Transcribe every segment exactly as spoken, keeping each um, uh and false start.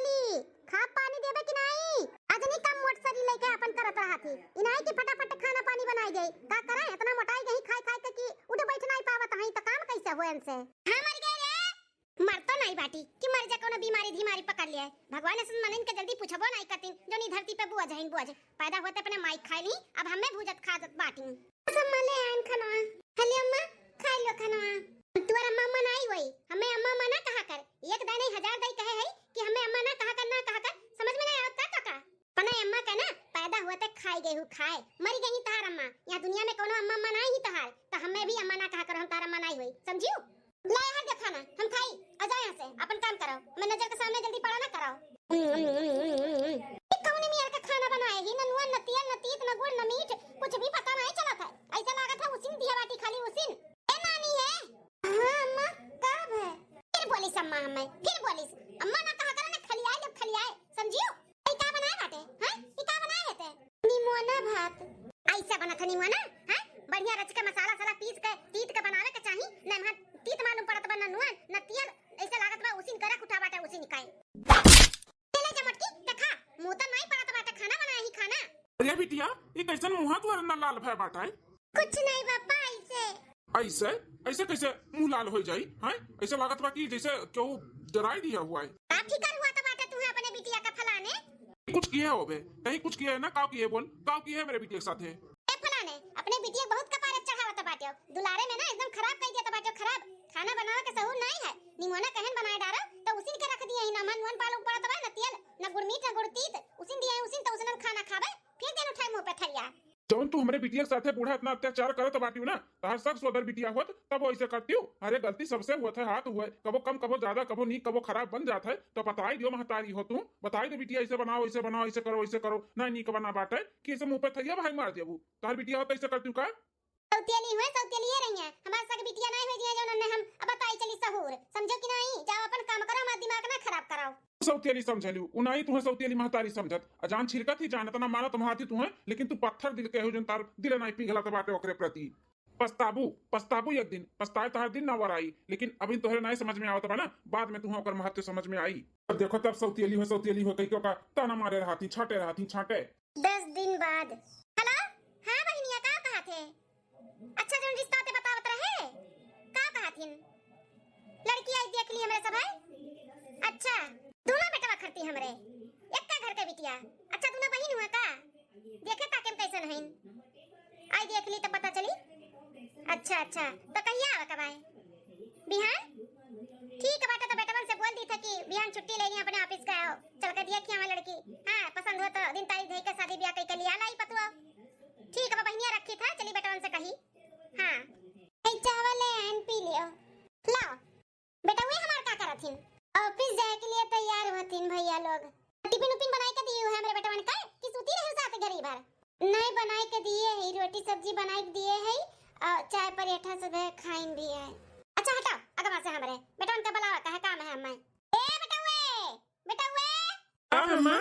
ली, खा पानी देबे कि नाई? अजनी काम मोट सरी लइके आपन करत रहत ही। इनाई कि फटाफट खाना पानी बनाई दे। का करे? इतना मोटाई गई खाई खाई के कि उठ बैठ नाई पावत हई, त काम कैसे होए इनसे? हाँ, मर गए रे। मर तो नाई बाटी कि मर जा, कोनो बीमारी धीमारी पकड़ लिए। भगवान ऐसन मनइन के जल्दी पूछबो नाई कतिन, जो नी धरती पे बोझ हइन बोझ। पैदा होते अपने माई खाई ली, अब हमें भूजत खाजत बाटी। सब मले आइन खनवा। हले अम्मा, खाई लो खनवा। तोर अम्मा अम्मा नाई होई, हमें अम्मा अम्मा ना कहा कर। एक दाई नहीं हजार दाई कहे है कि हमें अम्मा ना कहा कर, ना कहा कर। समझ में नहीं आवत का काका? पना अम्मा के ना पैदा हुआ ते खाई गई हूँ खाए, मरी गई तहार अम्मा। यहाँ दुनिया में कोनो अम्मा अम्मा नाई ही तहार, तो हमें भी अम्मा ना कहा करो, हम तार अम्मा नाई होई, समझियो? ले हर दे खाना, हम खाई, आ जाओ यहाँ से, अपन काम करो, मैं नजर के सामने जल्दी पड़ा ना कराओ। ई कौन मियाँ का खाना बनाए ही, न नून, न तेल, न तीत, न गुड़, न मीठ, कुछ भी पता नहीं चलत है। ऐसा लागत है उसिन दिया बाटी, खाली उसिन। ए नानी है। हाँ अम्मा, का है? फिर बोलिस अम्मा हमें, फिर बोलिस। अम्मा ना कहा करे ना खलियाए, जब खलियाए, समझियो? ई का बनाए बाटे? हैं? ई का बनाए है ते? निमोना भात। ऐसा बनत है निमोना? हैं? बढ़िया रच के मसाला साला पीस के, तीत के बनावे के चाही। ना वहाँ तीत मालूम पड़त बा, ना नून, ना तेल। ऐसा लागत बा उसिन करे कुठा बाटे, उसिन काए। ले ले जा मटकी, ते खा। मुँह तो नहीं पड़त बाटे, खाना बनाए ही खाना। अरे बिटिया, ई कैसन मुँह तोर ना लाल भय बाटे? कुछ नहीं पापा, ऐसे। ऐसे? ऐसे कैसे मुँह लाल हो जाई? हैं? ऐसे लागत बा कि जैसे केहू जराई दिया हुआ है। का फिकर हुआ तो बाटे तुहे अपने बिटिया का फलाने? कुछ किए होबे, कहीं कुछ किए है ना, काव किए बोल, काव किए है मेरे बिटिया के साथ है? ए फलाने, अपने बिटिया बहुत कपारे चढ़ावत बाटे, दुलारे में ना एकदम खराब कर दिया बाटे, खराब। खाना बनावे के सहूर नहीं है, निमोना कहन बनाए डारा, तो उसिन के रख दिए ही ना, मन वन पालू पड़त बा, ना तेल, ना गुड़मीठ, ना गुड़तीत, उसिन दिए, उसिन तो उसिन खाना खाबे, फिर दिन उठाए मुँह पे थरिया। जौन तू हमरे बिटिया के साथे बूढ़ा इतना अत्याचार करत बाटियो ना, तहार सक सोदर बिटिया होत, तब वो ऐसे करतियो। अरे गलती सबसे होत है, हाथ हुए, कबो कम, कबो ज्यादा, कबो नीक, कबो खराब बन जात है, तो बताई दियो महतारी हो तू, बताई दे बिटिया ऐसे बनाओ, ऐसे बनाओ, ऐसे करो, ऐसे करो, ना नीक बना बाटे, कि ऐसे मुँह पे थरिया भाई मार देबू। तहार बिटिया होत ऐसे करतियो का? सौतेली हुए, सौतेलिए रही है, हमार सक बिटिया नहीं हुए जिए जौन ने हम अब बताई चली सहूर, समझो कि नहीं? जाओ अपन काम करो, हमार दिमाग ना खराब कराओ। सौतेली समझलियो, उ नाई तुहे सौतेली महतारी समझत। अजान छिड़कत ही जान, इतना मारत मारत ही तुहे, लेकिन तू पत्थर दिल के हो, जन तार दिल नाई पिघलत बाटे ओकरे प्रति। पछताबू, पछताबू एक दिन, पछताए तहार दिन ना वराई, लेकिन अभी तोहरे नाई समझ में आवत बा ना, बाद में तुहे ओकर महत्व समझ में आई। अब देखो तब सौतेली हो, सौतेली हो, कई का ताना मारे रहती, छाटे रहती, छाटे। दस दिन बाद। हेलो, हाँ बहिनिया, का कहा थे? अच्छा, जौन रिश्ता ते बतावत रहे, का कहथिन? लड़की आई देख ली हमरे सब है। अच्छा, दोनों बेटवा खरती हमरे, एक्का घर के बिटिया। अच्छा, दोनों बहिन हुआ का? देखे ताके में कैसन हईन, आई देख ली तो पता चली। अच्छा, अच्छा, तो कहिया आवे का बाय? बिहान? ठीक बाटे, तो बेटवन से बोल दी था कि बिहान छुट्टी ले ली अपने ऑफिस का, आओ, चल के दिया कि हमारी लड़की, हाँ, पसंद हो तो दिन तारीख धई के शादी ब्याह कई के लिया लाई पतुआ। ठीक बा बहिनिया, रखी था, चली बेटवन से कही। हाँ। ए, चावल ले आन, पी लियो। लाओ। बेटउए हमार का करत हिन? ऑफिस जाए के लिए तैयार होतिन भैया लोग। टिफिन उफिन बनाई के दिए हुए हमरे बेटवन का कि सूती रहे साथ घरी भर? नहीं, बनाई के दिए है, रोटी सब्जी बनाई के दिए है और चाय पराठा सब है, खाइन भी है। अच्छा हटाओ, अगवा से हमरे बेटवन का बुलावा, काहे काम है हमें। ए बेटउए, बेटउए। हाँ, अम्मा।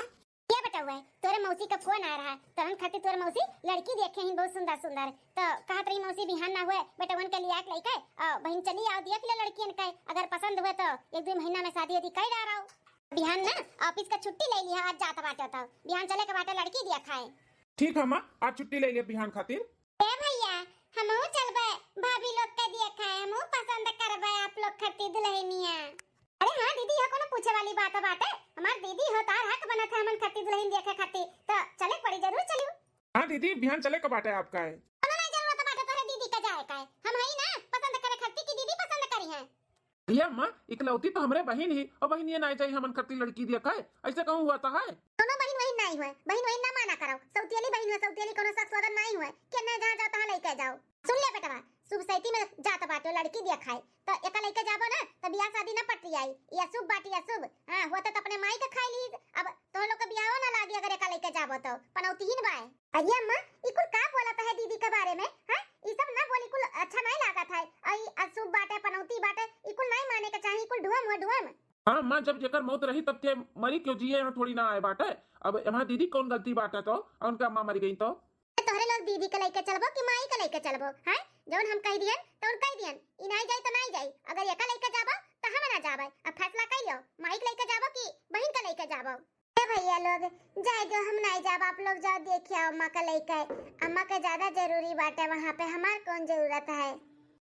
क्या बेटउए, तोरे मौसी का फोन आ रहा है, तोहन खातिर तोरे मौसी लड़की देखे ही बहुत सुंदर सुंदर, तो कहत रही मौसी बिहान ना हुए बेटवन के लिया के लइके, आ, बहिन चली आओ देख ले लड़कियन के, अगर पसंद हुए तो एक दो महीना में शादी वादी कर डारो। बिहान ना ऑफिस का छुट्टी ले लिया, आज जात बाटे तो बिहान चले के बाटे लड़की दिया खाए। ठीक है माँ, आज छुट्टी ले लिया बिहान खातिर। ए भैया, हमहू चलबे भाभी लोग के दिया खाए, हमहू पसंद करबे आप लोग खातिर दुल्हनिया। अरे हाँ दीदी, यह कोनो पूछे वाली बात बाटे? हमार दीदी हो, तार हक बनत है हमन खातिर दुल्हन देखे खातिर, तो चले के पड़ी, जरूर चलियो। हाँ दीदी, बिहान चले के बाटे आपका है। कोनो नहीं जरूरत बाटे तोहरे दीदी के जाए का है, हम हई ना पसंद करे खातिर कि दीदी पसंद करी है। भैया अम्मा, इकलौती तो हमरे बहिन ही, और बहिन ये नहीं जाई हमन खातिर लड़की देखे, ऐसे कहूँ हुआ तो है? कोनो बहिन वहिन नहीं हुए, बहिन वहिन ना माना करो, सौतेली बहिन हुए, सौतेली कोनो सक सोदर नहीं हुए, केने जहाँ जाओ तहाँ लइके जाओ। सुन ले बेटवा, शुभ सैती में जात बाटे लड़की देखाए, तो एका लइके जाबो ना, तो बियाह शादी ना पटरी आई, ई अशुभ बाटी अशुभ। हाँ, होते तो अपने माई के खाई ली, अब तोह लोग के बियाहो ना लागी अगर एका लइके जाबो तो, पनौतिहीन बाए। अरे अम्मा, ई कुल का बोलत है दीदी के बारे में, हैं? ई सब ना बोली, कुल अच्छा नहीं लागत है। और ई अशुभ बाटे, पनौती बाटे, ई कुल नहीं माने के चाही, ई कुल ढोम हो ढोम। हाँ अम्मा, जब जेकर मौत रही तब के मरी, क्यों जिए यहाँ थोड़ी ना आए बाटे। अब हमार दीदी कौन गलती बाटे तो, और उनका अम्मा मरी गई तो? तोहरे लोग दीदी के लइके चलबो कि माई के लइके चलबो, हैं? जौन हम कह दियन, तौन कह दियन। ई नाई जाई तो नाई जाई। अगर एका लइके जाबो, तो हम ना जाबे। अब फैसला कर लियो, माई के लइके जाबो कि बहिन के लइके जाबो? ए भैया लोग, जाए दो, हम नाई जाब, आप लोग जाओ, देखिया अम्मा का लइका है। अम्मा के ज्यादा जरूरी बाटे वहाँ पे, हमार कौन जरूरत है?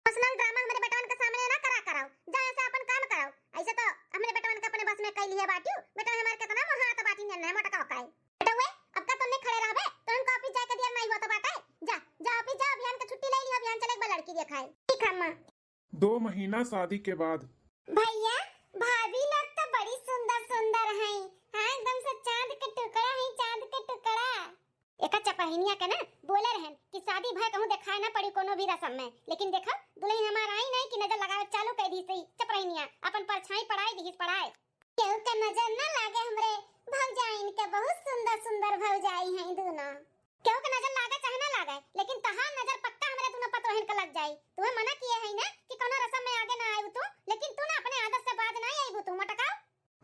Emotional drama हमरे बेटवन के सामने ना करा कराओ, जाए से अपन काम कराओ। ऐसे तो हमरे बेटवन के अपने बस में कई लिहे बाटियो, बेटवन हमार कितना मोहात बाटी ने, मोटका का है। बेटवे, अब का तुमने खड़े रहबे? तुमन का office जाए के दिया नहीं हुआ तो बाटे? जा, जा office जा, अभियान के छुट्टी ले लियो, अभियान चले एक बार लड़की देखाए। ठीक है अम्मा। दो महीना शादी के बाद। भैया, भाभी लोग तो बड़ी सुंदर सुंदर हैं। हाँ, एकदम से चांद के टुकड़ा हैं, चांद के टुकड़ा। एका चपरहिनिया के ना बोले रहन कि शादी भय कहूँ देखाए ना पड़ी कोनो भी रसम में, लेकिन देखो दुल्हन हमार आई नहीं कि नजर लगावे चालू कर दी सही चपरहिनिया, अपन परछाई पड़ाई दिहिस पड़ाए। केहू के नजर ना लागे हमरे भौजाइन के, बहुत सुंदर सुंदर भौजाई हैं दोनों। केहू के नजर लागे चाहे ना लागे, लेकिन तहार नजर पक्का हमरे दोनों पतोहन के लग जाई। तुम्हें मना किए है ना कि कोनो रसम में आगे ना आयु तू, लेकिन तू ना अपने आदत से बाज ना आयु तू, मटकाओ।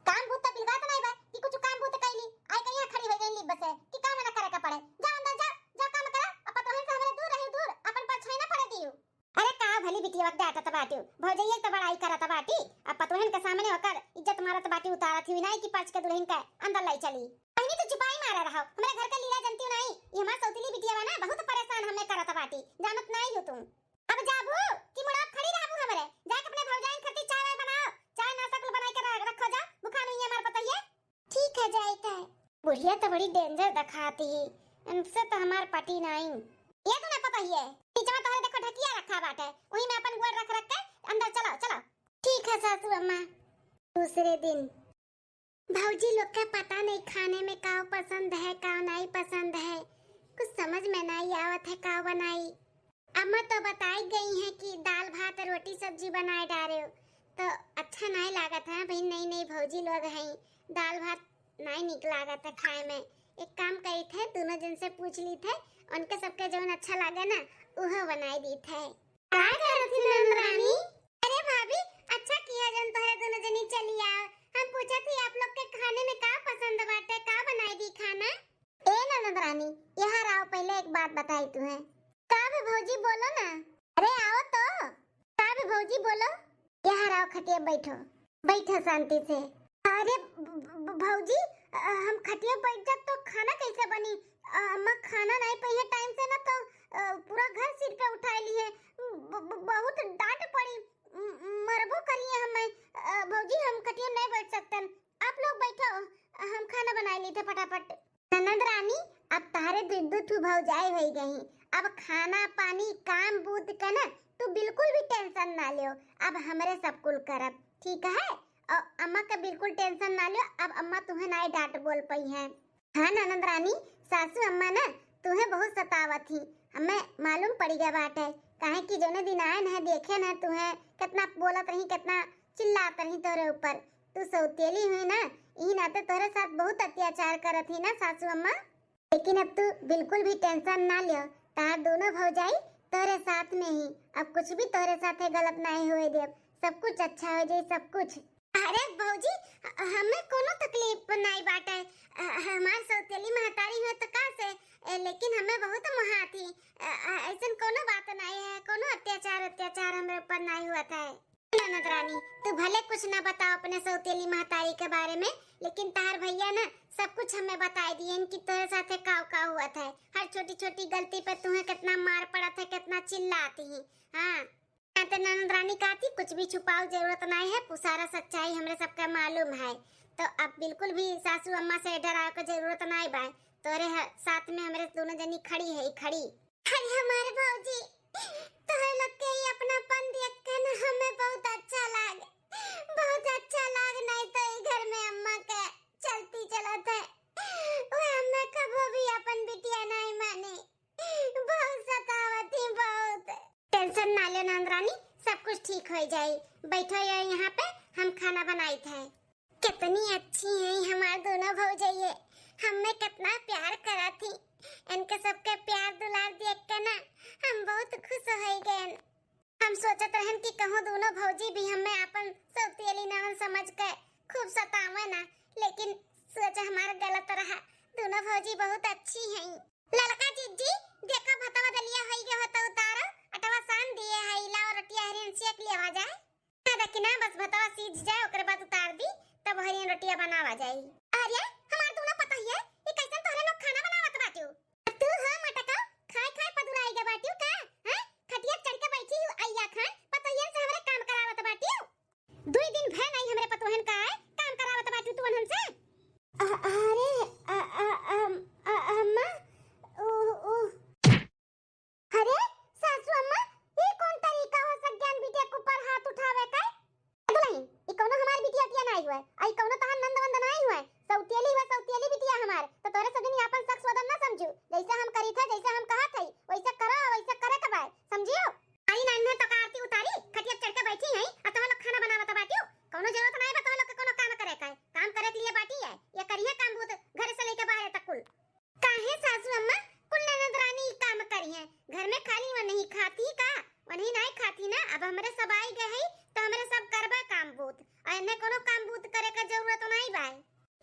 काम बूत तो बिलगात नहीं बा कि कुछ काम बूत कैली, आई के यहाँ खड़ी हो गई ली बसे कि काम ना करे का पड़े। जा अंदर जा, जा काम करा, अब पतोहन से हमरे दूर रही दूर, अपन परछाई ना पड़े दियो। अरे का भली बिटिया वक्त डांटत बाटियो, भौजैया त बड़ाई करत बाटी, अब पतोहन के सामने ओकर इज्जत मारत बाटी, उतारत हुई नाई कि परछ के दुल्हन के अंदर लाई चली। बहिनी तो चुपाई मारा रहो, हमरे घर के लीला जनती नाई, ये हमार सौतीली बिटिया बा ना, बहुत परेशान हमें करत बाटी, जानत नाई हो तुम। अब जाबू कि मुड़ा खड़ी रहबू हमरे, जाके अपने भौजाइन खातिर चाय वाय बनाओ, चाय नाश्ता कुल बनाई के रख-, रखो जा, भुखान हुई हमार पतोहिया। ठीक है, जाइत है। बुढ़िया तो बड़ी danger दिखाती ही, इनसे तो हमार पटी नाई। ये तो ना पता ही है, नीचे में तोहरे देखो ढकिया रखा बाटे, वही में अपन गोड़ रख रख के अंदर चलो, चलो। ठीक है सासू अम्मा। दूसरे दिन। भौजी लोग के पता नहीं खाने में का पसंद है, का नहीं पसंद है, कुछ समझ में नहीं आवत है का बनाई। अम्मा तो बताई गई हैं कि दाल भात रोटी सब्जी बनाए डारे हो, तो अच्छा नहीं लागत है भाई। नई नई भौजी लोग हैं, दाल भात नहीं निक लागत है खाए में। एक काम करी थे, दोनों जन से पूछ ली थे, उनके सबके जौन अच्छा लागे ना, उहो बनाई दी थे। का करत ही नंद रानी? अरे भाभी, अच्छा किया जौन तोहरे दोनों जनी चली आओ। हम पूछा थी आप लोग के खाने में का पसंद बाटे, का बनाई दी खाना? ए ननद रानी, यहाँ आओ, पहले एक बात बताई तुहे। का बे भौजी, बोलो ना। अरे आओ तो। का बे भौजी, बोलो। यहाँ आओ, खटिया बैठो, बैठो शांति से। अरे भ-, भ-, भौजी, अ, हम खटिया बैठ जाब तो खाना कैसे बनी? अ, अम्मा खाना नहीं पइहे टाइम से ना तो, अ, पूरा घर सिर पे उठाए लिए। ब-, ब-, बहुत डांट पड़ी, म-, मरबो करिए हमें। अ, भौजी हम खटिया नहीं बैठ सकते, आप लोग बैठो, हम खाना बनाए ली थे फटाफट। ननद रानी, अब तहरे दुइ दु ठू भौजाई होई गई, अब खाना पानी काम बूत के ना तू बिल्कुल भी tension ना लियो, अब हमरे सब कुल करब, ठीक है? और अम्मा का बिल्कुल tension ना लियो, अब अम्मा तुहे नाई डांट बोल पइहे। हाँ ननद रानी, सासू अम्मा ना तुहे बहुत सतावत ही, हमें मालूम पड़ी गया बाटे, काहे कि जौने दिन आए न देखे न तुहे कितना बोलत रही, कितना चिल्लात रही तोरे ऊपर। तू सौतेली हुई ना, ई नाते तोरे साथ बहुत अत्याचार करत ही ना सासू अम्मा। लेकिन अब तू बिल्कुल भी tension ना लियो, तार दोनों भौजाई तोरे साथ में ही, अब कुछ भी तोरे साथे गलत नहीं हुए देब, सब कुछ अच्छा हो जाई, सब कुछ। अरे भौजी, ह-, हमें कोनो तकलीफ नहीं बाटे, अ, हमार सौतेली महतारी हुए तो का से, ए, लेकिन हमें बहुत मोहात ही, अ, अ, ऐसन कोनो बात नहीं है, कोनो अत्याचार, अत्याचार हमरे ऊपर नहीं हुआ था। ननद रानी, तू भले कुछ ना बताओ अपने सौतेली महतारी के बारे में, लेकिन तहार भैया ना सब कुछ हमें बताई दिए कि तोरे साथे काव काव हुआ था। हर छोटी छोटी गलती पे तुम्हें कितना मार पड़त है, कितना चिल्लाती ही। हाँ, ना तो ननद रानी कहती कुछ भी छुपाओ जरूरत नहीं है, पु-, सारा सच्चाई हमरे सबका मालूम है। तो अब बिल्कुल भी सासू अम्मा से डरावे के जरूरत नहीं बा। तोरे ह-, साथ में हमरे दोनों जनी खड़ी है, खड़ी। अरे हमारे भौजी, तोहरे लोग के ई अपनापन देख के ना हमें बहुत अच्छा लागे, बहुत अच्छा लाग, नहीं तो ई घर में अम्मा के चलती चलत है, वो हमें कबो भी अपन बिटिया नहीं माने, बहुत सतावत ही बहुत। Tension ना ले नंद रानी, सब कुछ ठीक हो जाई। बैठो ये यहाँ पे, हम खाना बनाई थे। कितनी अच्छी हैं हमार दोनों भौजइये, हमें कितना प्यार करत ही। इनके सबके प्यार दुलार देख के ना हम बहुत खुश हो गए। हम सोचत रहन कि कहूँ दोनों भौजी भी हमें आपन सौतेली ननद समझ के खूब सतावे ना, लेकिन सोच हमार गलत रहा। दोनों भौजी बहुत अच्छी हैं। ललका जीजी, देखो भतवा दलिया होई गयो हो तो उतारो, अटवा सान दिए है, लाओ रोटिया हरियन सेक लिया जाए। ना देखी ना, बस भतवा सीझ जाए, ओकरे बाद उतार दी, तब हरियन रोटिया बनावा जाई। अरे, बाय।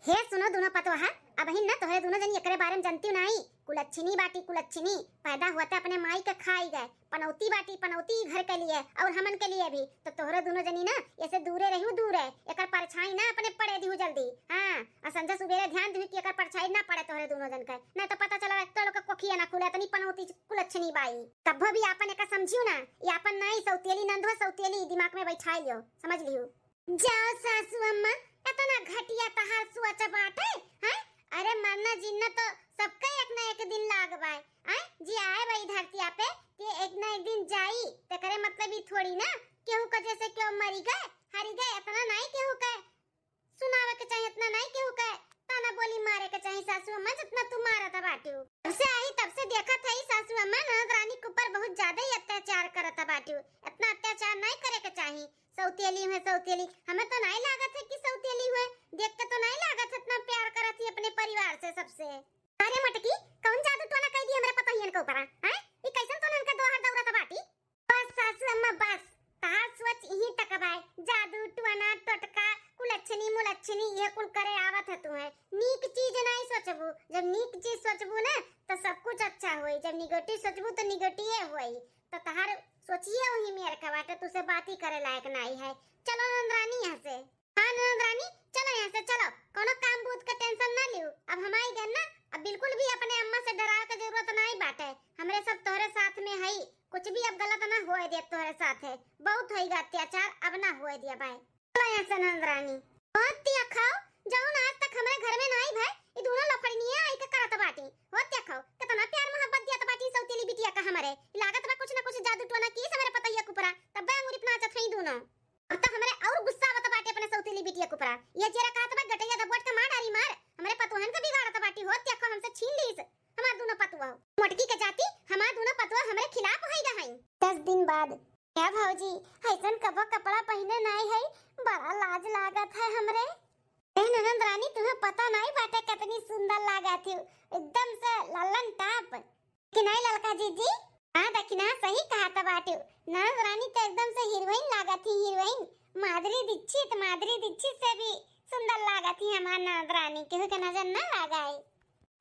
हे सुनो दुनो पतोहा, अबहिन ना तोहरे दुनो जनी एकरे बारे में जनतिउ नाई। कुलच्छिनी बाटी कुलच्छिनी, पैदा होते अपने माई के खाई गए। पनौती बाटी पनौती घर के लिए और हमन के लिए भी। तो तोहरे दुनो जनी ना एसे दूरे रहिउ, दूरे। एकर परछाई ना अपने पड़े दिहु जल्दी। हाँ, और संझा सुबेरे ध्यान दिहु कि एकर परछाई ना पड़े तोहरे दुनो जन के, नहीं तो पता चला तो लोग के कोखिया ना खुले, इतनी पनौती कुलच्छिनी बाई। तब्बो भी आपन एका समझियो ना, ये आपन नाई सौतेली नंद हो, सौतेली दिमाग में बैठाई लियो, समझ लियो। जाओ सासू अम्मा, इतना घटिया तहार सोच बाटे, हैं? अरे मरना जीना तो सबका एक ना एक दिन लाग बाय, हैं? जे आए बाय धरतिया पे, ते एक ना एक दिन जाई, तेकरे मतलब ई थोड़ी ना केहू का जैसे केहू मरी गए, हरी गए, इतना नाई केहू के सुनावे के चाही, इतना नाई केहू के ताना बोली मारे के चाही सासू अम्मा, जितना तू मारत बाटियो। तब से आई, तब से देखत है सासू अम्मा, ननद रानी के ऊपर बहुत ज्यादा ही अत्याचार करत बाटियो। इतना अत्याचार नाई करे के चाही। सौतेली हुए सौतेली, हमें तो नाई लागत है कि सौतेली हुए, देख के तो नाई लागत है इतना प्यार करत ही अपने परिवार से सबसे। अरे मटकी, कौन जादू टोना कई दी हमरे पतोहियन के ऊपर, हैं? ई कैसन तो ननका दोहर दौरत बाटी? बस सासू अम्मा बस, तहार सोच इही तक बाय। जादू, टोना, टोटका, कुलच्छनी, मुलच्छनी, ये कुल करे आवत है तुहे। नीक चीज नाई सोचबू, जब नीक चीज सोचबू ना तो सब कुछ अच्छा होई, जब निगेटिव सोचबू तो निगेटिव होई। तो तहार सोचिए वही मेर का बाटे, तुसे बात ही करे लायक नाई है। चलो नंदरानी यहाँ से। हाँ ननद रानी, चलो यहाँ से चलो, कोनो काम बूत के टेंशन ना लियो। अब हम आई गए ना, अब बिल्कुल भी अपने अम्मा से डरावे के जरूरत नहीं बाटे। हमरे सब तोहरे साथ में हई, कुछ भी अब गलत ना होए दे तोहरे साथ है। बहुत होइगा अत्याचार, अब ना होए दिया बाय। चलो यहाँ से ननद रानी। होत दिया खाओ, जौन आज तक हमरे घर में नाई भय, ई दोनों लफड़निया आई के करत बाटी। होत दिया खाओ, कितना प्यार मोहब्बत दिया बाटी सौतीली बिटिया का हमरे। लागत बा कुछ ना कुछ जादू टोना की हमरे पतैया कुपरा, तब अंगुरी पे नाचत है ई दोनों। अब तो हमरे और गुस्सा आवत बाटे अपने सौतीली बिटिया के ऊपरा। ये जेरा कहत बा गटैया दबोट के मार डारी मार, हमरे पतोहन के बिगाड़त बाटी हो, देखो हमसे छीन लीस हमार दोनों पतोह। मोटकी के जाति, हमार दोनों पतोह हमरे खिलाफ होई गए हैं। दस दिन बाद। क्या भौजी, ऐसन कबो कपड़ा पहने नाई है, बड़ा लाज लागत है हमरे। ए ननद रानी, तुम्हें पता नाई बाटे कितनी सुंदर लागत हो, एकदम से लल्लन टाप। कि नाई ललका जीजी? हाँ दखिना, सही कहत बाटू। ननद रानी तो एकदम से हीरोइन लागत ही, हीरोइन। माधुरी दीक्षित, माधुरी दीक्षित से भी सुंदर लागत ही हमार ननद रानी, केहू के नजर ना लगाए।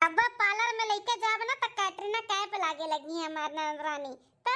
अब पार्लर में लेके जाब ना तो कैटरीना कैफ लागे लगी हमार ननद रानी। तो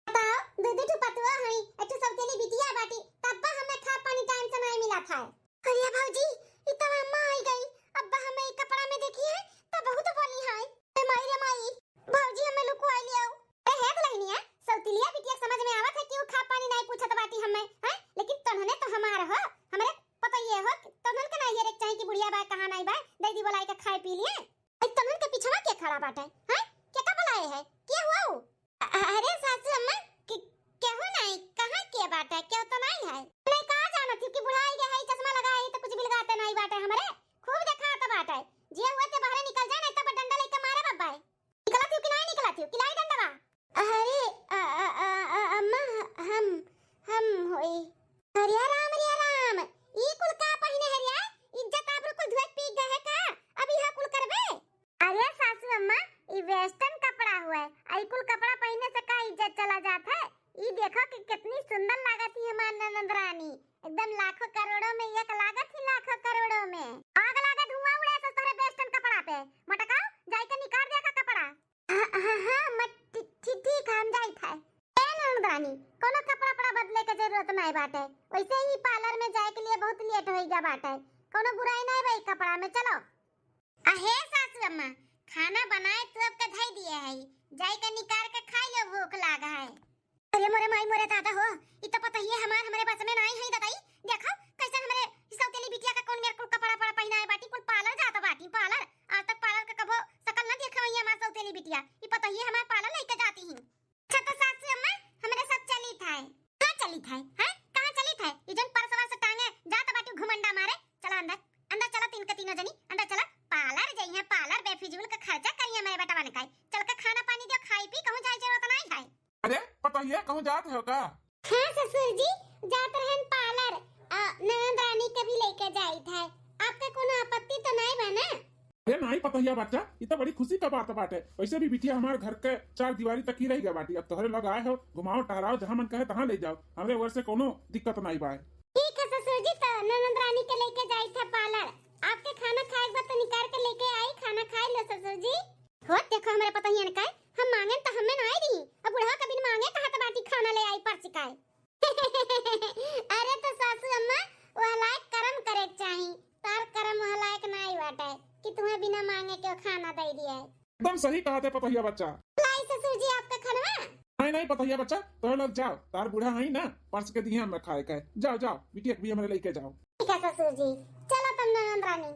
बताओ, दू दू ठो पतुआ हई, एक ठो सौतेली बिटिया बाटी, तब हमें खा पानी टाइम से नहीं मिला था। अरे भौजी, ई तो अम्मा आई गई। अब्बा हमें ई कपड़ा में देखी है, तो बहुत बोली है। ए माई रे माई, भौजी हमें लुकुआ लियो। ए हे दुल्हनिया, सौतिलिया बिटिया समझ में आवत है कि वो खा पानी नहीं पूछत बाटी हमें, हैं? लेकिन तन्हने तो हमार हो, हमरे पतोहिए हो, तन्हन के नहीं ये रे चाही कि बुढ़िया बा कहाँ नहीं बा, दे दी बोलाई के खाए पी लिए। ए तन्हन के पीछवा के खड़ा बाटे, हैं? के का बुलाए है? के हुआ वो? अ-, अरे सासू अम्मा, के-, केहू नाई, कहाँ के बाटे? केहू तो नाई है। नहीं, कहाँ जानत ही कि बुढ़ाई गए है, चश्मा लगाए है, तो कुछ बिलगाते नाई बाटे हमरे। खूब देखात बाटे। जे हुए ते बाहरे निकल जाए, नहीं तो डंडा लेके मारे बब्बा है। निकलत ही कि नाई निकलत ही, कि लाई डंडवा? अरे, अ, अ, अ, अ, अम्मा, हम, हम होई। अरे राम, अरे राम, ई कुल का पहिने है रे? इज्जत आबरू कुल धोए पी गए है का? अब यह कुल करबे? अरे सासू अम्मा, ई वेस्टर्न कपड़ा हुए, आ ई कुल कपड़ा पहिने से का इज्जत चला जात है? ई देखो कि कितनी सुंदर लागत ही हमार ननद रानी, एकदम लाखों करोड़ों में एक लागत ही, लाखों करोड़ों में। आग लागे, धुआं उड़े से तोहरे वेस्टर्न कपड़ा पे। मोटका, जाई के निकाल दे का कपड़ा। हाँ, हाँ, हाँ, मैं ठी-, ठी-, ठीक है, हम जाइत है। ए ननद रानी, कोनो कपड़ा पड़ा बदले के जरूरत नहीं बाटे, वैसे ही पार्लर में जाए के लिए बहुत लेट हो गया बाटे, कोनो बुराई नहीं भाई कपड़ा में, चलो। अहे सासू अम्मा, खाना बनाए तू अब के धई दिए है, जाई के निकाल के खाई लो, भूख लागा है। अरे मोरे माई मोरे दादा हो, ई तो पतोहिए हमार हमरे बस में नाई है दादाई। देखो कैसे हमरे सौतेली बिटिया का कौन मेर कुल कपड़ा पड़ा पहिनाए बाटी, कुल पार्लर जात बाटी पार्लर। आज तक पार्लर का कबो शकल ना देखे हुई हमार सौतेली बिटिया, ई पतोहिए हमार पार्लर लेके जाती ही। अच्छा तो सासू अम्मा, हमरे सब चली था। कहाँ चली था? हैं? कहाँ चली था? ई जन परसवा से टांगे जात बाटी घुमंडा मारे। चला अंदर, अंदर चला तीन के तीनों जनी, अंदर चला। पार्लर जाइए, पार्लर बेफिजूल का खर्चा करिए मेरे बेटवन का। चल के खाना पानी दियो, खाई पी, कहूँ जाए जरूरत नहीं है। अरे पतोहिया, कहूँ जात हो का? हाँ ससुर जी, जात रहन पार्लर, आ, ननद रानी के भी लेके जाइत है। आपका कोनो आपत्ति तो नहीं बा ना? अरे नहीं पतोहिया बच्चा, ई तो बड़ी खुशी का बात बाटे। वैसे भी बिटिया हमार घर के चार दीवारी तक ही रह गया बाटी। अब तोहरे लोग आए हो, घुमाओ टहराओ, जहाँ मन कहे तहाँ ले जाओ। हमरे ओर से कोनो दिक्कत नहीं बा। ठीक है ससुर जी, तो ननद रानी के लेके जाई था पार्लर। आपके खाना खाए के बाद तो निकाल के लेके आई, खाना खाए लो ससुर जी। हो देखो हमरे पतोहियन का, हम मांगे त हमें ना आई रही, अब बुढ़वा कभी मांगे कहा तो बाटी खाना ले आई परस का। अरे तो सासू अम्मा, वह लायक करम करे के चाही, तार करम वह लायक ना आई बाटे कि तुम्हें बिना मांगे के खाना दे दिया है। एकदम सही कहा थे पतोहिया बच्चा। लाई ससुर जी आपका खनवा। नहीं नहीं पतोहिया बच्चा, तो लोग जाओ, तार बूढ़ा है ना, परस के दिए हमें खाए के। जाओ जाओ, बिटिया के भी हमें लेके जाओ। ठीक है ससुर जी, चलो तुम ननद रानी।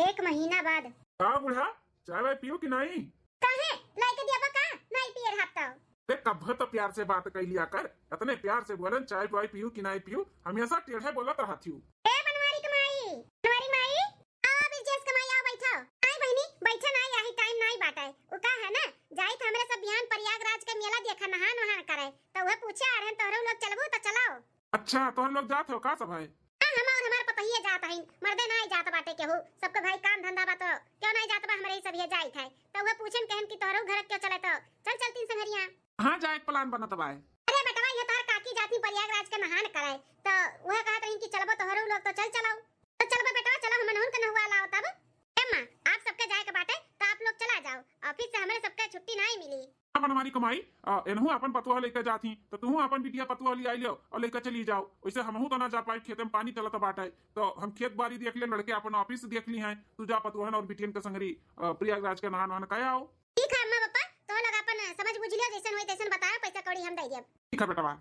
एक महीना बाद। का बूढ़ा, चाय वाय पियो कि नहीं? काहे, लाइके दिया बा का? नहीं पिए रहब तो। देख कब्बे तो प्यार से बात कई लिया कर, इतने प्यार से बोलन चाय वाय पियो कि नहीं पियो, हमेशा टेढ़े बोलत रहत हियो। ए बनवारी के माई, बनवारी माई, आओ बिरजेश के माई, आओ बैठो। आई बहिनी, बैठो ना, यही टाइम नहीं बाटे। उ का है ना, जाइत हमरे सब बिहान प्रयागराज के मेला देखा, नहान वहान करे, तो वह पूछे आ रहे तोहरे लोग चलबू तो चलाओ। अच्छा, तोहरे लोग जात हो का सब है? हाँ, हम और हमार पतोहिए जात हईन, मर्दे ना जात बाटे केहू, सबके भाई काम धंधा बा तो क्यों नहीं जात बा, हमरे ही सब ये जाइत है। तो वह पूछन कहन कि तोहरे घर क्यों चले तो चल चलतीन संघरिया। कहाँ जाए के प्लान बनत बा? अरे बेटवा, ये तोहर काकी जाती प्रयागराज के नहान करे, तो वह कहत रही कि चलबो तोहरे लोग तो चल चलाओ। तो चलबो बेटवा, चलो हमन उनके नहुआ लाओ तब। ए माँ, आप सबके जाए के बाटे तो आप लोग चला जाओ, ऑफिस से हमरे सबके छुट्टी नहीं मिली। अपन हमारी कमाई, आ, एनहू अपन पतुआ लेके जात ही, तो तुहू अपन बिटिया पतुआ ले आई लियो और लेके चली जाओ। वैसे हमहू तो ना जा पाई, खेते में पानी चलत बाटे, तो हम खेत बाड़ी देख ले, लड़के अपन ऑफिस देख ली हैं। तू जा पतुआ और बिटियन के संगरी, आ, प्रयागराज के नहान वहान कह आओ। ठीक है अम्मा पापा, तो लोग अपन समझ बुझ लियो, जैसन होई तैसन बताओ, पैसा कौड़ी हम दे देब। ठीक है बेटवा।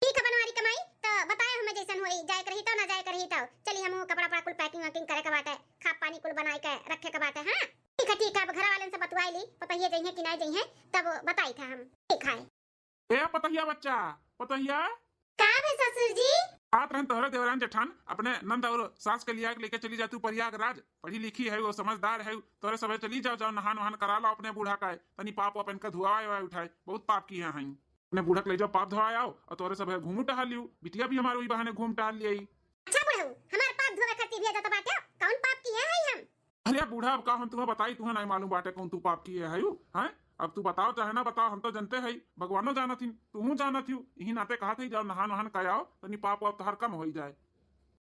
ठीक है बनवारी कमाई, तो बताए हमें जैसन होई, जाए के रही तो ना जाए के रही तो। चली हमहू कपड़ा पड़ा कुल पैकिंग वैकिंग करे के बाटे, खा पानी कुल बनाए के रखे के बाटे। हाँ ठीक है, ठीक है, अब घर वाले से बतवाई ली, पतोहिए जइहे कि नहीं जइहे, तब बताई था हम। ठीक है। ए पतोहिया बच्चा, पतोहिया। का बे ससुर जी? बात रहन तोहरे देवरान जेठान अपने नंद और सास के लिया के लेके चली जातू प्रयागराज, पढ़ी लिखी है वो, समझदार है, तोहरे सबे चली जाओ, जाओ नहान वहान करा लो अपने बूढ़ा का, तनी पाप वाप इनका धुआए उठाए, बहुत पाप किए हैं। अपने बूढ़ा के ले जाओ, पाप धोआ आओ, और तोरे सब है घूमू टहल लियो, बिटिया भी हमारे वही बहाने घूम टहल लियाई। अच्छा बुढ़ऊ, हमार पाप धोवे खातिर भेजत बाटे, कौन पाप किए हई हम? अरे बूढ़ा, अब का हम तुम्हें बताई, तुम्हें नहीं मालूम बाटे कौन तू पाप किए है, हैं? अब तू बताओ चाहे ना बताओ, हम तो जानते हई, भगवानो जानत हिन, तुहू जानत हियो, यही नाते कहत हई, जाओ नहान वहान कर आओ, तनी पाप वाप तोहार कम होई जाए।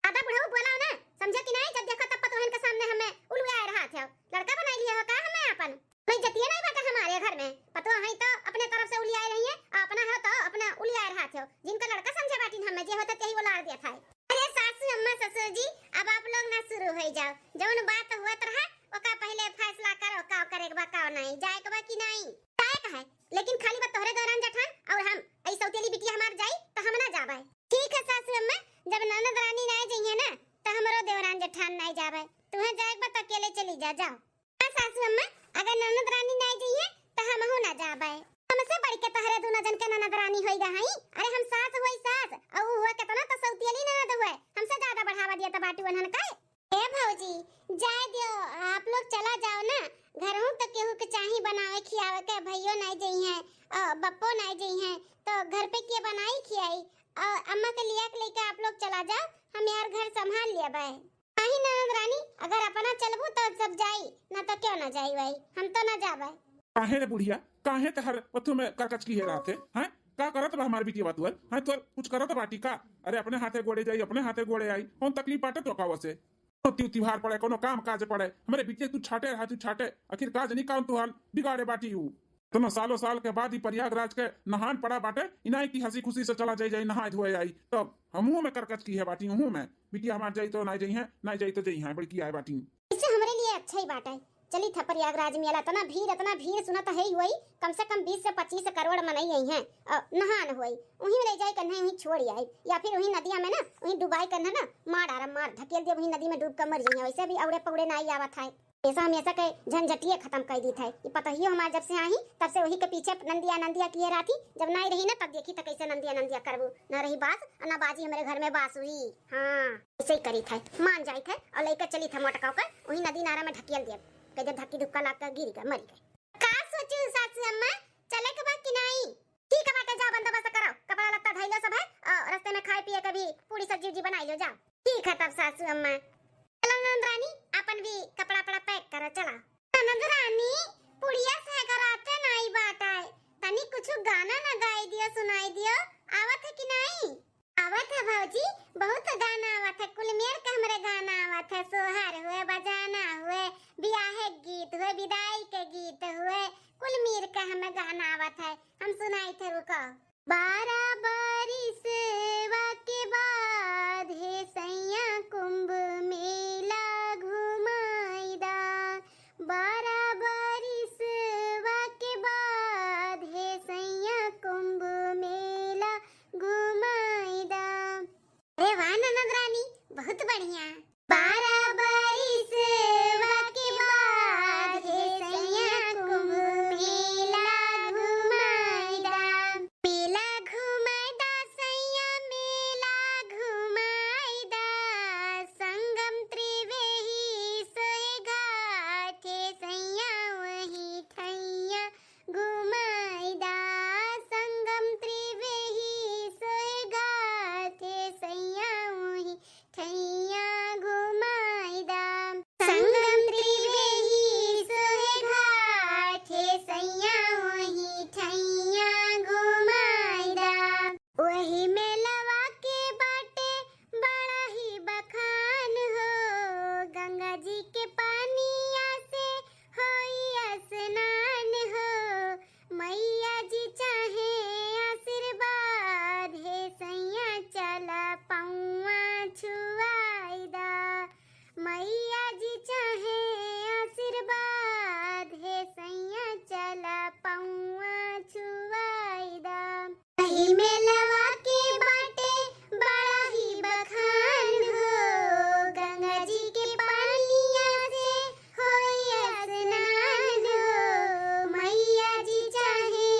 दादा बुढ़ऊ बोलाओ ना, समझे कि नहीं? जब देखो तब पतोहन के सामने हमें उलुआए रहत हो। लड़का बनाई लिए हो का हमें आपन? बेइज्जतिये नहीं बाटे हमारे घर में। पतोह हई तो अपने तरफ से उलियाए रही है, अपना हो तो अपना उलियाए रहत हो। जिनका लड़का समझे बाटिन हमें, जे होता तेही उलार दिया था। अरे सासू अम्मा ससुर जी, अब आप लोग ना शुरू हो जाओ। जौन बात हुआ तरह ओका पहले फैसला करो, का करे के बा, का नहीं, जाए के बा कि नहीं? जाए का है, लेकिन खाली बा तोहरे दौरान जठान और हम, ऐ सौतेली बिटिया हमार जाई तो हम ना जाबे। ठीक है सासू अम्मा, जब ननद रानी ना जइहे ना, तो हमरो देवरान जेठान ना जाबे। तुहें जाए के बा तो अकेले चली जा, जाओ। हाँ सासू अम्मा, अगर ननद रानी ना जइहे, तो हमहू ना जाबे। हमसे बढ़ के तोहरे दोनों जन के ननद रानी होई गा हई। अरे हम सास हुई सास, और वो हुआ कितना तो सौतियली ननद हुए, हमसे ज्यादा बढ़ावा दिया तो बाटू उन्हन का। ए भौजी, जाए दियो, आप लोग चला जाओ ना, घर हूँ तो केहू के चाही बनावे खियावे के, भैयो ना जइहे और बप्पो ना जइहे, तो घर पे के बनाई खियाई? और अम्मा के लिया के लेके आप लोग चला जाओ, हम यार घर संभाल लेबे। नहीं ननद रानी, अगर अपना चलबू तो सब जाई, ना तो क्यों ना जाई भाई, हम तो ना जाबे। काहे रे बुढ़िया, काहे तहर ओथु में करकच किहे रहत है, हैं? का करत बा हमार बिटिया बतुअल, हैं? तोर कुछ करत बाटी का? अरे अपने हाथे गोड़े जाई, अपने हाथे गोड़े आई, कौन तकलीफ बाटे तो का वसे? कोनो त्यू त्योहार पड़े, कोनो काम काज पड़े, हमरे बिटिया तू छाटे रहा, तू छाटे, आखिर का जनी काम तुहार बिगाड़े बाटी हूँ। इतना सालों साल के बाद ही प्रयागराज के नहान पड़ा बाटे, इनाई की हंसी खुशी से चला जाई, जाई नहाए धोए आई। तब हमहू में करकच किहे बाटी, उहू में बिटिया हमार जाई तो ना जइहे, ना जाई तो जइहे, बड़की आए बाटी। इससे हमरे लिए अच्छा ही बाटे। चली था प्रयागराज मेला, इतना भीड़, इतना भीड़ सुनत है ही वही, कम से कम बीस से पच्चीस करोड़ मनई आई हैं और नहान होई, वहीं ले जाए कन्हे वहीं छोड़ आई, या फिर वहीं नदिया में ना, वहीं डुबाई कन्हे ना, मार डारा, मार ढकेल दिया, वहीं नदी में डूब कर मर जाइए। वैसे भी अवड़े पौड़े ना आई आवत है। ऐसा हमेशा के झंझटिए खत्म कर दी था। ये पतोहियो हमार जब से आई, तब से वही के पीछे नंदिया नंदिया किए रहती। जब नहीं रही ना, तब देखी तो कैसे नंदिया नंदिया करबू। ना रही बास और ना बाजी हमरे घर में बांसुरी। हाँ, ऐसे ही करी था, मान जाई था और लेकर चली था मोटका का, वही नदी नारा में ढकेल दिया। कह दे धक्की धुक्का लाग कर गिर गए, मर गए। का सोचू सासू अम्मा, चले के बा कि नहीं? ठीक है बाटे, जा बंदोबस्त करो, कपड़ा लत्ता धइलो सब है और रास्ते में खाए पिए के भी पूरी सब्जी उब्जी बनाई लो, जाओ। ठीक है तब सासू अम्मा। चलो ननद रानी, अपन भी कपड़ा पड़ा पैक करो, चला। ननद रानी, पुड़िया से अगर आते नहीं बात आए, तनी कुछ गाना ना गाई दियो, सुनाई दियो, आवत है कि नहीं? आवत है भौजी, बहुत गाना आवत है, कुल मेर के गाना आवत है, हम सुनाई थे, रुको। बारह बरिसवा के बाद हे सैया कुंभ मेला घुमाई दा, बारह बरिसवा के बाद हे सैया कुंभ मेला घुमाई दा। अरे वाह ननद रानी, बहुत बढ़िया। बारह बरिसवा के बाद हे सैया कुंभ मेला घुमाई दा, मेला घुमाई दा सैया, मेला घुमाई दा, संगम त्रिवेही सोहे घाट हे सैया वही ठैया घुमाई दा, संगम त्रिवेही सोहे घाट हे सैया वही ठैया घुमाई दा, संगम त्रिवेही सोहे घाट हे सैया वही ठैया घुमाई दा। वही मेलवा के बाटे बड़ा ही बखान हो, गंगा जी के पानिया से होई स्नान हो, मैया जी चाहे आशीर्वाद हे सैया चला पौआ छुआई दा, मैया जी चाहे आशीर्वाद हे सैया चला पौआ छुआई दा। एही मेलवा के बाटे बड़ा ही बखान हो, गंगा जी के पानिया से होई स्नान हो, मैया जी चाहे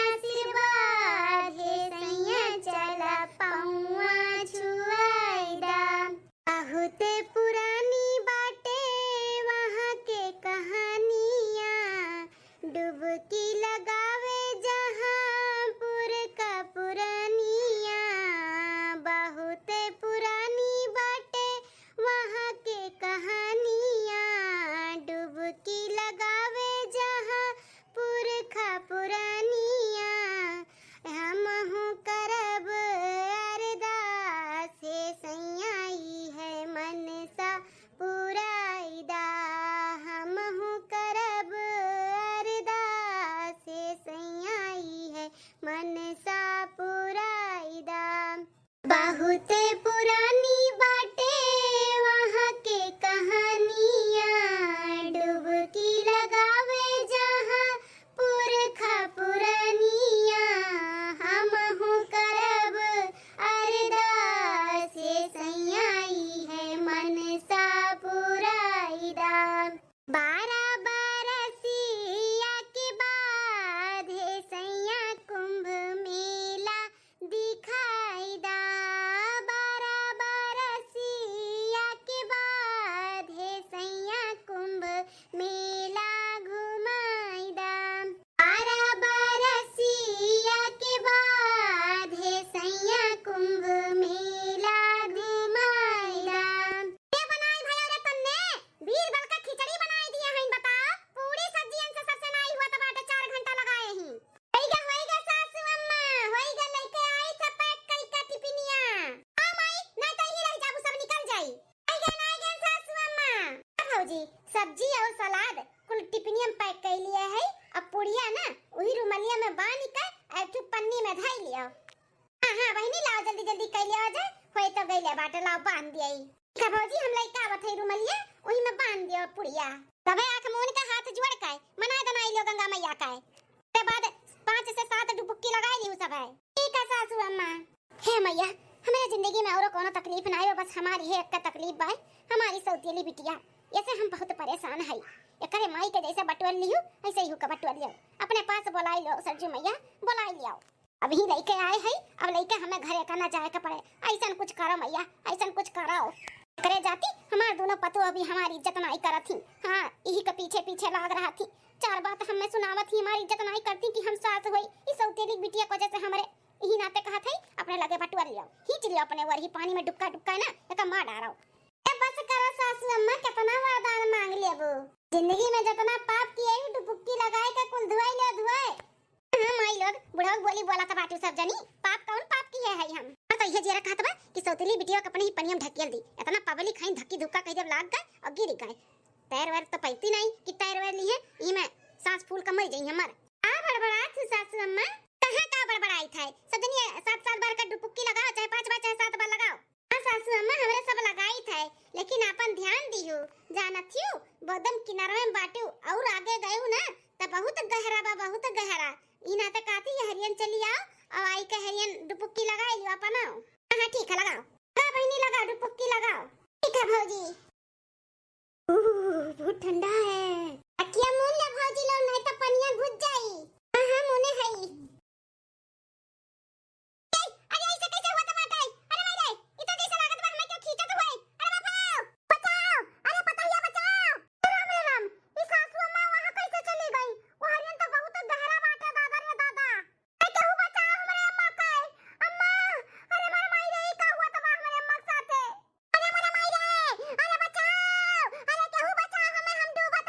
आशीर्वाद हे सैया चला पौआ छुआई दा। बहुत पुरानी बाटे वहाँ के कहानिया, डुबकी लगावे जहाँ पुरखा पुरानिया। बहुत पुरानी बाटे वहाँ के कहानिया, डुबकी लगावे जहाँ पुरखा पुरानिया। हमहू करब अरदास हे सैया इहे मनसा पुराई दा, हमहू करब अरदास हे सैया इहे मनसा पुराई दा। बहुत पुरानी बाटे वहाँ के कहानिया, डुबकी लगावे जहाँ पुरखा पुरानिया। हमहू करब अरदास हे सैया इहे मनसा पुराई दा। बारह बरसिया के बाद हे सैया कुंभ मेला दिखाई दा, बारह बरसिया के बाद हे सैया कुंभ मेला घुमाई दा, बारह बरसिया के बाद हे सैया कुंभ मेला घुमाई दा। के बनाई भैया रे तन्ने? बीर बल का खिचड़ी बनाई दिया हईन, बताओ। पूरी सब्जियन से सबसे नाई हुआ त बाटे, चार घंटा लगाए ही। होइगा, होइगा सासू अम्मा, होइगा, लइके आई था पैक कई का टिफिनिया। हाँ माई, नाई त यहीं रह जाबू, सब निकल जाई। आइगा, आइगा सासू अम्मा। आ भौजी, सब्जी और सलाद कुल टिफिनिया में पैक कर लिया है। अब पुड़िया ना वही रुमलिया में बांध के एक ठो पन्नी में धई लियो। हाँ, हाँ बहिनी, लाओ जल्दी जल्दी कर लियो, जे होए तो गइले बाटे, लाओ बांध दिया। ठीक है भौजी, हम लइका आवत है रुमलिया, वही में बांध दियो पुड़िया। तबे आँख मून के हाथ जोड़ के मनाए दनाई लियो गंगा मैया का। ते बाद पाँच से सात डुबुक्की लगाई लिहू सब है। ठीक है सासू अम्मा। हे मैया, हमरे जिंदगी में औरो कोनो तकलीफ ना आयो, बस हमारी है एक तकलीफ बा, हमारी सौतेली बिटिया, ऐसे हम बहुत परेशान है। एकरे माई के जैसे बटुअल लिहू, ऐसे ही हुका बटुअल लियो। अपने पास बोलाई लियो सरजू मैया, बोलाई लियो। अभी लइके आए है, अब लइके हमें घरे का ना जाए के पड़े। ऐसन कुछ करो मैया, ऐसन कुछ करो। करे जाती हमार दोनों पतोह अभी हमारी इज्जत नाई करत ही। हाँ, यही के पीछे पीछे लाग रहा थी। चार बात हमें सुनावत ही, हमारी इज्जत नाई करती कि हम सास होई। इस सौतेली बिटिया को जैसे हमरे यही नाते कहत है, अपने लगे बटुआ लियो, खींच लियो अपने वरही पानी में डुबका डुबका ना, एका मार डारो। ए बस करो सासू अम्मा, कितना वरदान मांग लेबो। जिंदगी में जितना पाप किए हूँ, डुबुक्की लगाए के कुल धुआई ले धुआए। हाँ माई लोग, बुढ़ऊ बोली बोला था बाटू सब जनी, पाप कौन पाप किए है हम? हाँ तो ये जियरा कहत बा कि सौतेली बिटिया के अपने ही पनिया में ढकेल दी, इतना पब्लिक है धक्की धुक्का कह जब लाग गए और गिर गए। तैर वैर तो पैती नहीं कि तैर वैर ली है, ई में सांस फूल के मर जाई हमर। आ बड़बड़ात सासू अम्मा, कहाँ का बड़बड़ाइत है? सब जनी सात सात बार का डुबुक्की लगाओ, चाहे पाँच बार, चाहे सात बार लगाओ। हाँ सासू अम्मा, हमरे सब लगाइत है, लेकिन आपन ध्यान दिहु, जानत हिउ, बदन किनारवे में बाटू, और आगे गयू ना, त बहुत गहरा बा, बहुत गहरा। ई ना त कहती, ये हरियन चली आओ, और आई के हरियन डुबुक्की लगाई लियो अपन आओ। हाँ, हाँ, ठीक है, लगाओ। हाँ बहिनी, लगाओ, डुबुक्की लगाओ। ठीक है भौजी। उह, बहुत ठंडा है। अखिया मून ले भौजी लोग, नहीं तो पनिया घुस जाई। हाँ, हाँ, मूने हई। ए, अरे ऐसे कैसे हुआ टमाटर? अरे माई रे, ई तो जैसे लागत बा हमें क्यों खींचत हुए। अरे बाप रे, बचाओ, अरे पतोहिया बचाओ। राम रे राम, ई सासू अम्मा वहाँ कैसे चली गई? वो हरियन तो बहुत गहरा बाटे दादा रे दादा। अरे केहू बचाओ हमरे अम्मा के। अम्मा, अरे हमारे माई रे, ई का हुआ तबा हमरे अम्मा के साथे? अरे हमारे माई रे, अरे बचाओ, अरे केहू बचाओ हमें, हम डूबत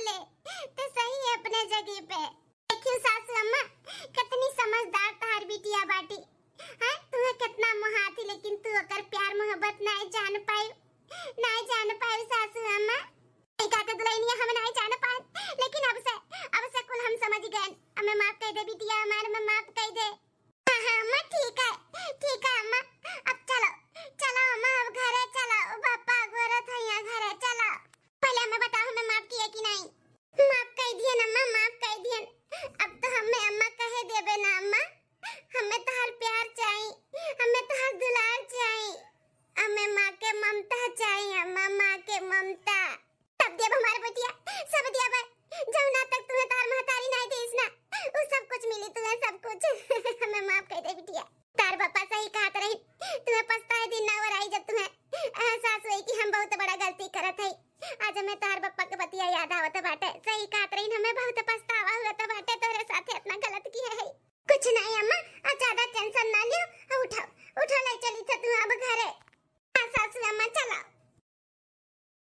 ले, ते सही है अपने जगह पे। देखियो सासू अम्मा, कितनी समझदार तहार बिटिया बाटी। हैं, तुहे कितना मोहात ही, लेकिन तू ओकर प्यार मोहब्बत नाय जान पाई, नाय जान पाई सासू अम्मा। ई का के दुल्हनिया हम नाय जान पाए, लेकिन अब से, अब से कुल हम समझ गए। हमें माफ कर दे बिटिया, हमार हमें माफ कर दे। हाँ, हाँ, अम्मा, ठीक है, ठीक है, अम्मा। अब चलो, चलो, अम्मा, अब घरे चलो। पापा गोरत है यहाँ, घरे चलो। पहले हमें बताओ, हमें माफ किए कि नहीं? माफ कर दियन, अम्मा, माफ कर दियन। अब तो हमें अम्मा कहे देबे ना, अम्मा। हमें तोहार प्यार चाही, हमें तोहार दुलार चाही। हमें माँ के ममता चाही, अम्मा, माँ के ममता। सब दिया हमारे बेटिया, सब दिया बा।